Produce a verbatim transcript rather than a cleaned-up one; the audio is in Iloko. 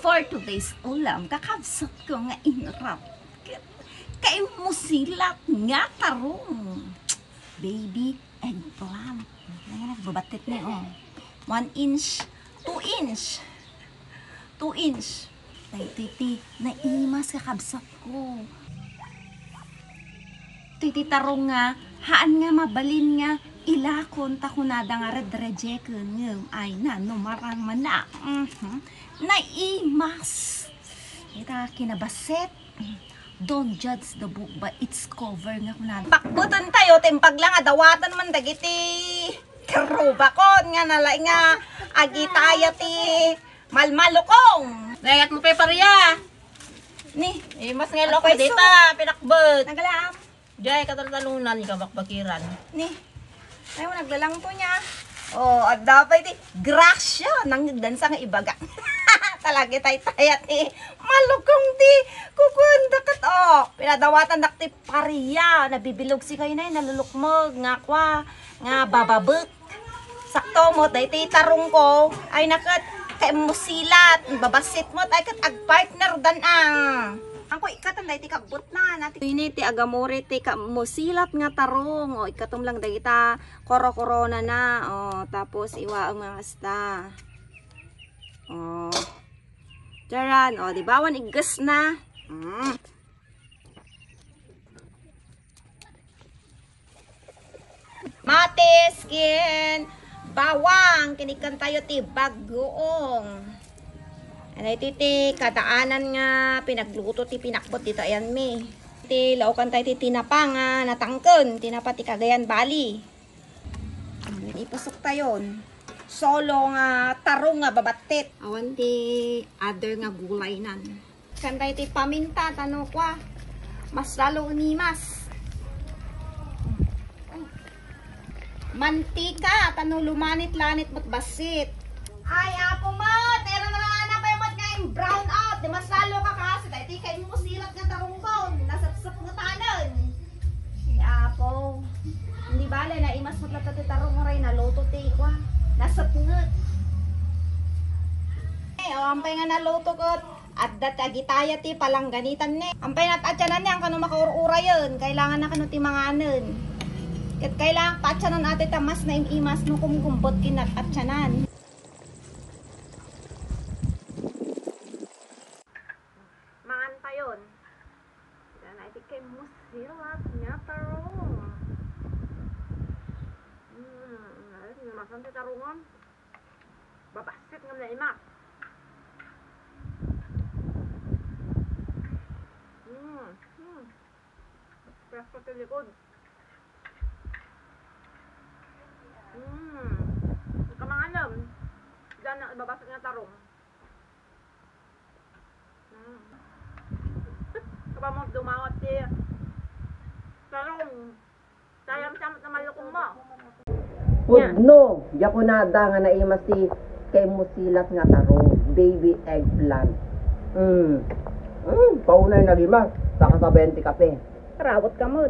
For today's ulam, kakabsat ko nga inrap. Kay musilat nga tarong. Baby eggplant. Nga nagbabatit ni, oh. One inch, two inch. Two inch. Daytoy ti naimas, kakabsat ko. Daytoy ti tarong nga, haan nga mabalin nga ilakon ta kunada nga red rejeken ngem ay na no marang mana. Mhm. Naimas. Ita kinabaset. Don't judge the book by its cover nga kunada. Pakbeten tayo, timpag lang, adawatan man dagiti karubakon nga nala-, nga agitaya ti malmalukong. Nayat mo pa, paria. Ni, eh, mas nga loko dita, pinakbet. Nagalaam. Jay, kataltalunan, ikaw bakbakiran. Ni, ay mo naglalangto niya. Oh, adda pay ti grasya, nang dansa nga ibaga. Talaga tay tayat eh. Malukong ti kukuan dakat, oh. Pinadawatan dak ti paria, nabibilog si kayo na, nalulukmog, nga kwa, nga bababek. Sakto mo, daytoy tarong ko. Ay, nakat, kay musilat, babasit mo, ay, kat agpartner dan, ah. Ang ko, ikatan, daytoy kagbutna, nati. Ini ti agamore, ti ka-, musilat nga tarong. O, ikatom lang, dagita, koro-korona na. O, tapos, iwaang nga asta. O. Charan, o, di ba? Wan igges na. Mm. Matis ken bawang, kinikkan tayo ti bagoong. Ano iti ti kadaanan nga pinagluto ti pinakbet dita ayan mi. Ti laokan tayo ti tinapa nga natangken, tinapa ti Cagayan Valley. Ipusok tayon. Solo nga tarong nga babattit. Awan ti other nga gulay nan. Kantay ti paminta, tano kwa. Mas lalo unimas. Mantika, tano lumanit-lanit met bassit. Ay, apo met, era na lang anak kayo met nga brown out. Di mas lalo ka kasi, dahil ti kayo mo silat nga tarungbon. Nasapsap nga tanan. Ay, apo. Hindi bale, naimas met latta ti tarong, uray naluto ti ikwa. Nasapnget. Eh, o, ampay nga naluto ket adda ti agitaya ti palangganitan ne. Ampay nat-atyanan ne, ang kano makaur-urayen, kailangan na kano ti manganen. Ket kailangan patyanan ati ta mas naim-imas no kumkumbot ken nat-atyanan. Mangan tayon. Diyan na iti kay musilat nga tarong. Mm, ay, namasan ti tarungan. Babassit nga naimak. Mm, mm. Fresh pa ti likod. Mm. Kamanganem. Diyan na, babassit nga tarong. Mm. Kapag mo dumawat ti tarong, sayang siya na malukong mo. Pudno, diak kunada nga naimas ti kay musilat nga tarong, baby eggplant. Mm. Mm, paunay nagimas, saka sabayan ti kape. Rawat ka mo.